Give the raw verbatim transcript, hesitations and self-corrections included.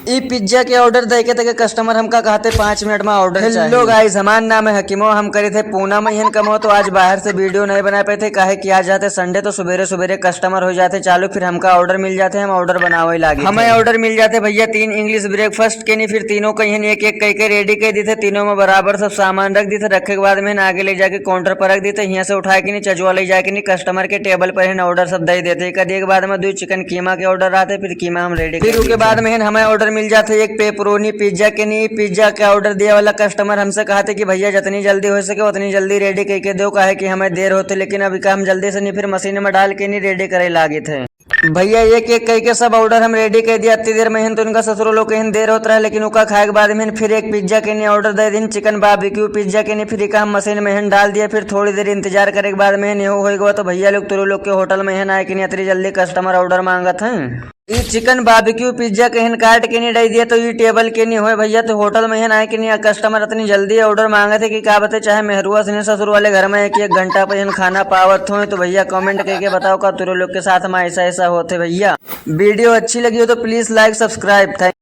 ई पिज्जा के order दे के तक customer हमका कहते पाँच मिनट में order चाहिए। Hello guys, हमार नाम है हकीमो, हम करे थे पूना में हन कमो, तो आज बाहर से video नहीं बना पाए थे, काहे कि आज जाते Sunday, तो सुबेरे सुबेरे customer हो जाते चालू, फिर हमका order मिल जाते, हम order बनावे लागे। हमें order मिल जाते भैया तीन English breakfast के नी, फिर तीनों का हन एक एक कह के ready कर दी थे, तीनों में बराबर सब सामान रख दी थे, रखे के बाद में हन आगे ले जाके counter पर रख दी थे, यहाँ से उठा के नी चजवा ले जाके नी customer के table पर हन order सब दे देते। एक दिए के बाद में दो chicken कीमा के order रहते, फिर कीमा हम ready फिर कर उके देते। बाद में हन हमें order मिल जाते एक pepperoni pizza के नी। Pizza के order दिए वाला customer हमसे कहते कि भैया जितनी जल्दी हो सके उतनी जल्दी ready करके दो, काहे कि हमें देर होते, लेकिन अभी का हम जल्दी से नी फिर machine में डाल के नी ready करे लागे थे। भैया एक एक कह के सब order हम ready कर दिया। इतनी देर में हन तो इनका ससुरो लोग के हन देर होत रहा, लेकिन उका खाए के बाद में हन फिर एक pizza के नी order दे दिन, chicken barbecue pizza के नी। फिर इका हम machine में हन डाल दिया, फिर थोड़ी देर इंतजार करे के बाद में हन हो गवा। तो भैया लोग तोरो लोग के hotel में हन आए कि नी इतनी जल्दी customer order मांगत हैं। ई chicken barbecue pizza के हन काट के नी डाल दिया, तो ई table के नी होए भैया, तो hotel में हन आए कि नी customer इतनी जल्दी order मांगत है कि का बते, चाहे मेहरुआ से ससुर वाले घर में एक एक घंटा पे हन खाना पावत होए। तो भैया comment करके बताओ का तोरो लोग के साथ में ऐसा ऐसा होते भैया। Video अच्छी लगी हो तो please like subscribe। Thank